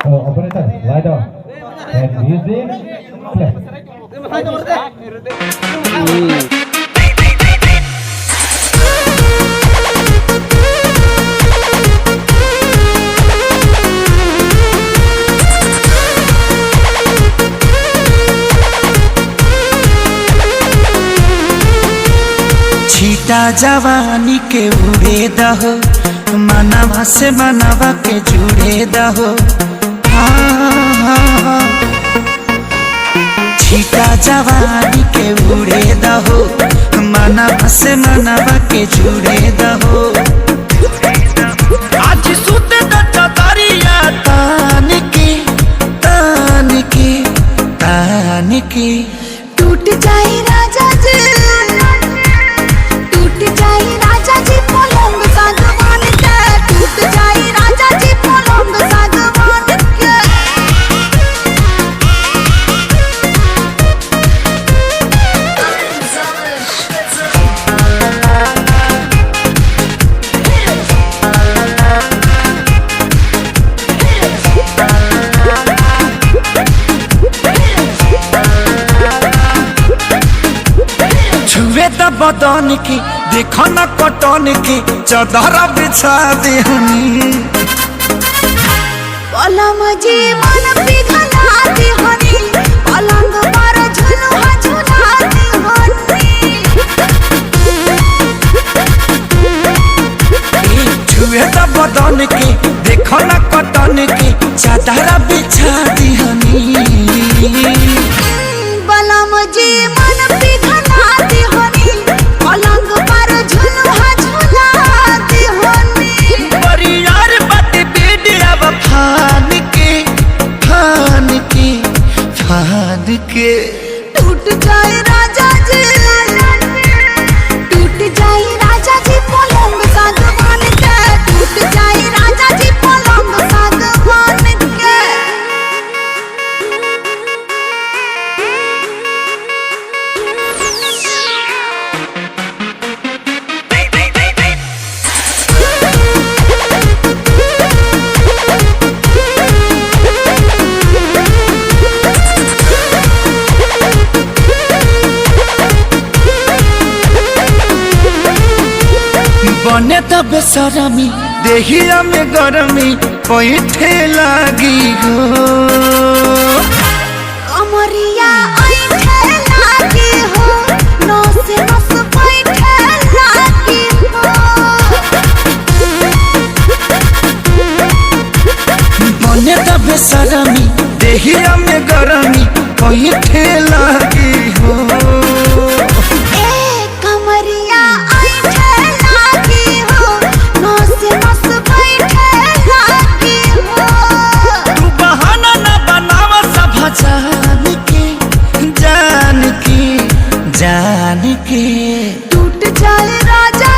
Operator, light on. And music, play. छीटा जवानी के उड़े दहो, मनवा से मनवा के जुड़े दहो। हाँ, हाँ, हाँ। छीटा जवानी के उड़े दहो, मनवा से मनवा के जुड़े दहो। आज सुत द चदरिया तान के, तान के, तान के। टूट जाए राजा जी, टूट जाए राजा जी पलंग सागवान के, टूट जाए राजा जी पलंग सागवान के। छुए त बदन की, देखो न कटन की, चदर बिछा देहनी। पलम जी मन पिघला दी हनी, पलंग पर झुलुआ झुला दी हनी। छुए त बदन की, देखो न कटन की, चदर बिछा देहनी। बलम जी मन पिघला दी हनी, पलंग पर झुलुआ झुला दी हनी। परियार बात बेडिया फान के, फान के, फान के। टूट जाए राजा जी, टूट जाए राजा जी पलंग सागवान के, टूट जाए राजा जी पलंग सागवान के। बने त बेसरमी, देहिया में गरमी पैठे लागी हो। कमरिया ऐठे लागी हो, नस नस बैठे लागी हो। बने त बेसरमी, देहिया में गरमी पैठे लागी हो। ए कमरिया ऐठे लागी हो, नस नस बैठे लागी हो। तू बहाना ना बनावा सब जान के, जान के, जान के। टूट जाए राजा